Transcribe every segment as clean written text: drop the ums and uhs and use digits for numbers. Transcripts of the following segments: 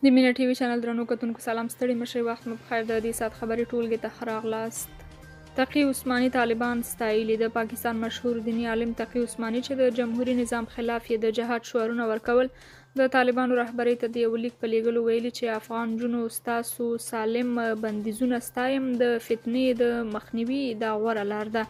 د مینه ټي وي چینل درنو کتونکو سلام، ستړي مشي، وخت مو پخیر. د دې ساعت خبري ټولګې ته ښه راغلاست. تقي عثماني طالبان ستایلي. د پاکستان مشهور دیني عالم تقي عثماني چې د جمهوري نظام خلاف یې د جهاد شعارونه ورکول، د طالبانو رهبرۍ ته د یو لیک په لیږلو ویلي چې افغان نجونو ستاسو سالم بندیزونه ستایم، د فتنې د مخنیوي دا غوره لار ده.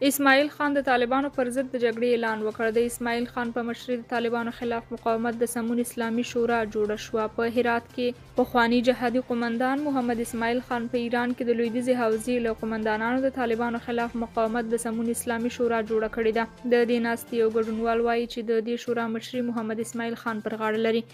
اسماعیل خان د طالبانو پر ضد د جګړې اعلان وکړ. د اسماعیل خان په مشرۍ د طالبانو خلاف مقاومت د سمون اسلامي شورا جوړه شوه. په هرات کې پخواني جهادي قومندان محمد اسماعیل خان په ایران کې د لویدیځې حوزې له قومندانانو د طالبانو خلاف مقاومت د سمون اسلامي شورا جوړه کړې ده. د دې ناستې یو ګډونوال وایي چې د دې شورا مشري محمد اسماعیل خان پر غاړه لري.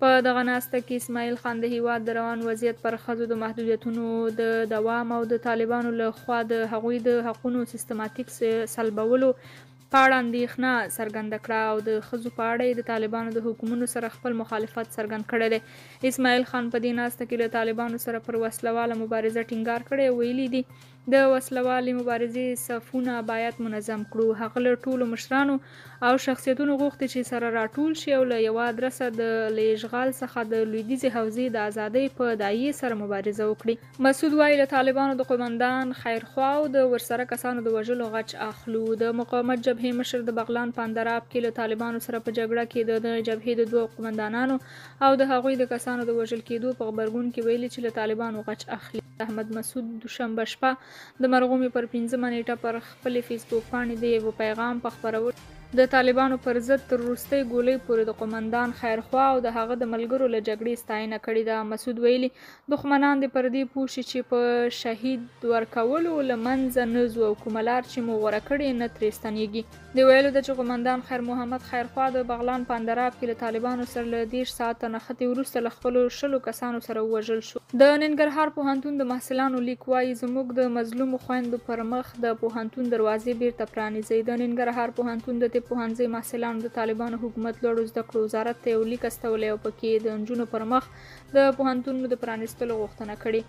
په دغه ناسته کې اسماعیل خان د هیواد د روان وضعیت، پر ښځو د محدودیتونو د دوام او د طالبانو له خوا د هغوی د حقونو سیستماتیک سلبولو په اړه اندېښنه څرګنده کړه او د ښځو په اړه یې د طالبانو د حکمونو سره خپل مخالفت څرګند کړی دی. اسماعیل خان په دې ناسته کې له طالبانو سره پر وسله واله مبارزه ټینګار کړی او ویلي دي، د وسله والې مبارزې صفونه باید منظم کړو. هغه له ټولو مشرانو او شخصیتونو غوښتي چې سره راټول شي او له یوه ادرسه د له اشغال څخه د لویدیځې حوزې د ازادۍ په داعیې سره مبارزه وکړي. مسعود وايي، له طالبانو د قومندان خیرخوا او د ورسره کسانو د وژلو غچ اخلو. د مقاومت جبهې مشر د بغلان په اندراب کې له طالبانو سره په جګړه کې د دغې جبهې د دوو قومندانانو او د هغوی د کسانو د وژل کېدو په غبرګون کې ویلي چې له طالبانو غچ اخلي. احمد مسعود دوشنبه شپه د مرغومې پر 5مه نېټه پر خپلې فېسبوک پاڼې د یوه پیغام په خپرولو د طالبانو پر ضد تر وروستۍ ګولۍ پورې د قومندان خیرخوا او د هغه د ملګرو له جګړې ستاینه کړې ده. مسعود ویلي، دښمنان دې پر دې پوه شي چې په شهید ورکولو له منځه نه ځو او کومه لار چې مو غوره کړې نه ترې ستنېږي. د ویلو ده چې قومندان خیر محمد خیرخوا د بغلان په اندراب کې له طالبانو سره له 30 ساعته نښتې وروسته له خپلو 20 کسانو سره ووژل شو. د ننګرهار پوهنتون د محصلانو لیک وايي، زموږ د مظلومو خویندو پر مخ د پوهنتون دروازې بیرته پرانیزئ. د ننګرهار پوهنتون د طب پوهنځۍ محصلانو د طالبانو حکومت لوړو زده کړو وزارت ته یو لیک استولی او پکې د نجونو پر مخ د پوهنتونونو د پرانیستلو غوښتنه کړې.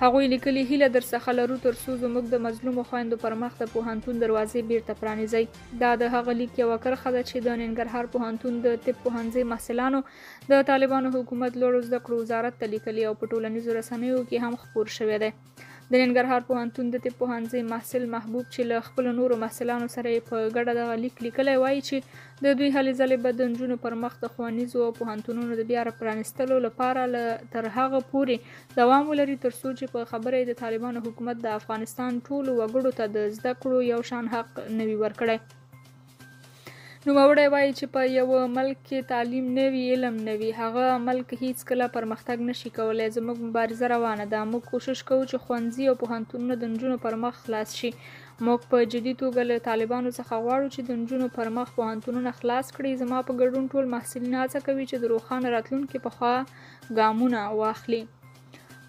هغوی لیکلي، هیله درڅخه لرو تر څو زموږ د مظلومو خویندو پر مخ د پوهنتون دروازې بیرته پرانیزئ. دا د هغه لیک یوه کرښه ده چې د ننګرهار پوهنتون د طب پوهنځۍ محصلانو د طالبانو حکومت لوړو زده کړو وزارت ته لیکلی او په ټولنیزو رسنیو کې هم خپور شوی دی. د ننګرهار پوهنتون د طب پوهنځۍ محصل محبوب چې له خپلو نورو محصلانو سره یې په ګډه دغه لیک لیکلی وایي چې د دوی هلې ځلې به د نجونو پر مخ د ښوونیزو او پوهنتونونو د بیا پرانیستلو لپاره له تر هغه پورې دوام ولري تر څو چې په خبره یې د طالبانو حکومت د افغانستان ټولو وګړو ته د زده کړو یو شان حق نه وي ورکړی. نوموړی وایي چې په یوه ملک کې تعلیم نه وي، علم نه وي، هغه ملک هیڅکله پرمختګ نشي کولی. زموږ مبارزه روانه ده، موږ کوشش کوو چې ښوونځي او پوهنتونونه د نجونو پر مخ خلاص شي. موږ په جدي توګه له طالبانو څخه غواړو چې د نجونو پر مخ پوهنتونونه خلاص کړي. زما په ګډون ټول محصلین هڅه کوي چې د روښانه راتلونکي په خوا ګامونه واخلي.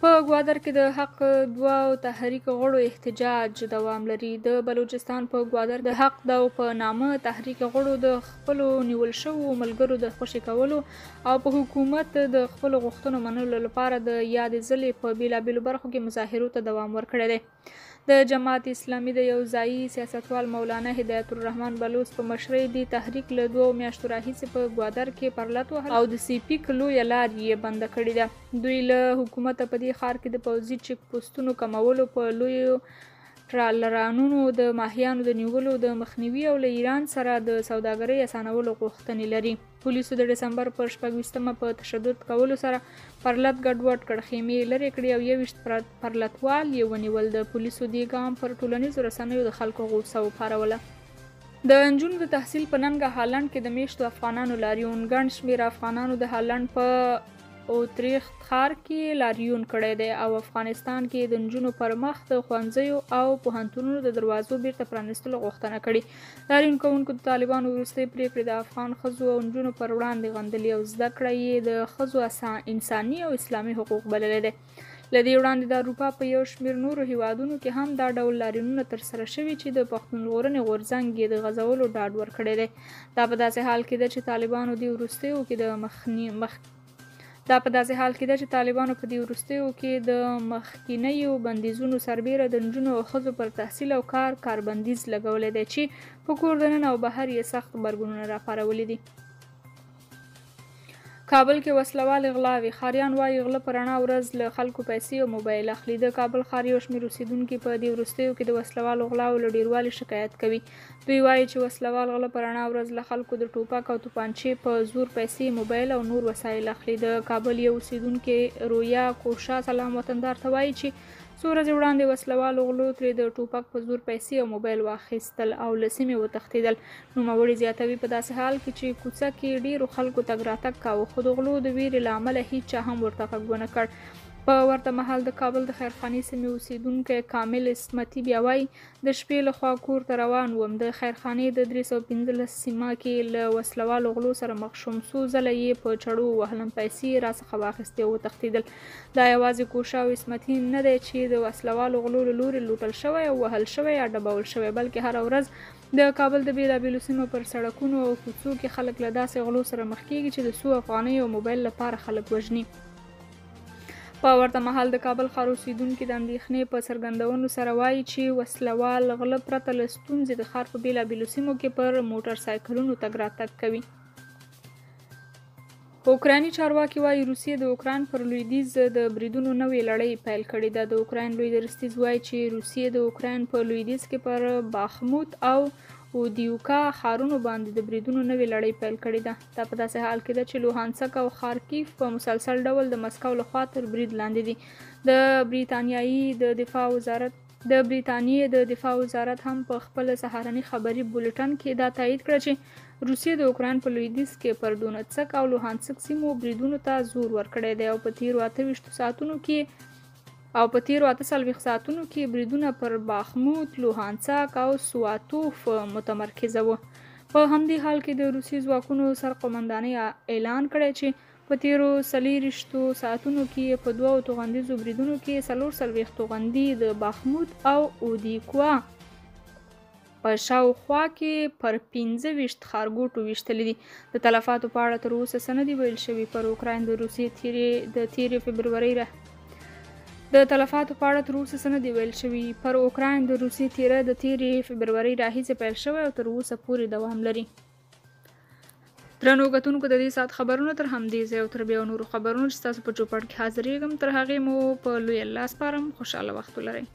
په ګوادر کې د حق دوه تحریک غړو احتجاج دوام لري. د بلوچستان په ګوادر د حق دو په نامه تحریک غړو د خپلو نیول شوو ملګرو د خوشې کولو او په حکومت د خپلو غوښتنو منلو لپاره د یادې ضلعې په بیلابیلو برخو کې مظاهرو ته دوام ورکړی دی. د جماعت اسلامي د یو ځایي سیاستوال مولانا هدایت الرحمن بلوڅ په مشرۍ دې تحریک له 2 میاشتو راهیسې په ګوادر کې پرلت وهل او د سیپیک لویه لار یې بنده کړې ده. دوی له حکومته په دې ښار کې د پوځي چیک پوستونو کمولو، په لویو ټرالرانونو د ماهیانو د نیولو د مخنیوي او له ایران سره د سوداګرۍ اسانولو غوښتنې لري. پولیسو د ډسمبر پر 26مه په تشدد کولو سره پرلت ګډوډ کړ، خیمې یې لرې کړې او 21 پرلتوال یې ونیول. د پولیسو دې ګام پر ټولنیزو رسنیو د خلکو غوسه وپاروله. د نجونو د تحصیل په ننګه هالنډ کې د میشتو افغانانو لاریون. ګڼ شمېر افغانانو د هالنډ په اوتریخت ښار کې لاریون کړی دی او افغانستان کې د نجونو پر مخ د ښوونځیو او پوهنتونونو د دروازو بیرته پرانیستلو غوښتنه کړې. لاریون کوونکو د طالبانو وروستۍ پرېکړې د افغان ښځو او نجونو پر وړاندې غندلې او زده کړه یې د ښځو انساني او اسلامي حقوق بللی دی. له دې وړاندې د اروپا په یو شمېر نورو هیوادونو کې هم دا ډول لاریونونه ترسره شوي چې د پښتون ژغورنې غورځنګ یې د غځولو ډاډ ورکړی دی. دا په داسې حال کې ده چې طالبانو دې وروستیو کې د دا په داسې حال کې ده چې طالبانو په دې وروستیو کې د مخکینیو بندیزونو سربېره د نجونو او ښځو پر تحصیل او کار کاربندیز لګولی دی چې په کور دننه او بهر یې سخت غبرګونونه راپارولي دي. کابل کې وسلوالې غلاوې، ښاریان وايي غله په رڼا ورځ له خلکو پیسې او موبایل اخلي. د کابل ښار یو شمېر اوسېدونکي په دې وروستیو کې د وسلوالو غلاوو له ډېروالي شکایت کوي. دوی وايي چې وسلوال غله په رڼا ورځ له خلکو د ټوپک او توپانچې په زور پیسې، موبایل او نور وسایل اخلي. د کابل یو اوسېدونکی رویا کوشا سلام وطندار ته وايي چې څو ورځې وړاندې وسلوالو غلو ترې د ټوپک په زور پیسې او موبایل واخیستل او له سیمې وتښتېدل. نوموړي زیاتوي، په داسې حال کې چې کوڅه کې ډېرو خلکو تګ راتګ کاوه، خو د غلو د وېرې له امله هیچا هم ورته غږ ونه کړ. په ورته مهال د کابل د خیرخانې سیمې اوسېدونکی کامل عصمتي بیا وايي، د شپې له خوا کور ته روان وم، د خیرخانې د 315 سیمه کې له وسلوالو غلو سره مخ شوم، څو ځله یې په چړو ووهلم، پیسې یې راڅخه واخیستې او وتښتېدل. دا یوازې کوشا او عصمتي نه دی چې د وسلوالو غلو له لوري لوټل شوی او وهل شوی یا ډبول شوی، بلکې هره ورځ د کابل د بېلابېلو سیمو پر سړکونو او کوڅو کې خلک له داسې غلو سره مخ کېږي چې د څو افغانیو او موبایل لپاره خلک وژني. په ورته مهال د کابل ښار اوسېدونکي د اندېښنې په څرګندونو سره وايي چې وسلوال غله پرته له ستونزې د ښار په بېلابېلو سیمو کې پر موټر سایکلونو تګ راتګ کوي. اوکرایني چارواکي وايي، روسیې د اوکراین پر لویدیځ د بریدونو نوې لړۍ پیل کړې ده. د اوکراین لوی درستیز وايي چې روسیې د اوکراین په لویدیځ کې پر باخموت او اودیوکا ښارونو باندې د بریدونو نوې لړۍ پیل کړې ده. دا په داسې حال کې ده چې لوهانسک او خارکیف په مسلسل ډول د مسکو له خوا تر برید لاندې دي. د بریتانیایي د دفاع وزارت د بریتانیې د دفاع وزارت هم په خپل سهارني خبري بولټن کې دا تایید کړه چې روسیې د اوکراین په لویدیځ کې پر دونتسک او لوهانسک سیمو بریدونو ته زور ورکړی دی او په تیرو 28 ساعتونو کې او په تیرو 48 ساعتونو کې بریدونه پر باخموت، لوهانسک او سواتوف متمرکز وو. په همدې حال کې د روسي ځواکونو سرقومندانۍ اعلان کړی چې په تیرو 24 ساعتونو کې یې په دوو توغندیزو بریدونو کې 44 توغندي د باخموت او اودیکوا په شاوخوا کې پر 25 ښارګوټو ویشتلي دي. د تلفاتو په اړه تر اوسه څه نه دي ویل شوي. پر اوکراین د روسیې تیرې د تیرې فبرورۍ را د تلفاتو په اړه تر اوسه څه نه دي ویل شوي. پر اوکراین د روسیې تیره د تیرې فبرورۍ راهیسې پیل شوی او تر اوسه پورې دوام لري. درنو کتونکو، د دې ساعت خبرونه تر همدې ځای او تر بیا نورو خبرونو چې تاسو په چوپړ کې حاضرېږم، تر هغې مو په لوی الله سپارم. خوشاله وخت ولرئ.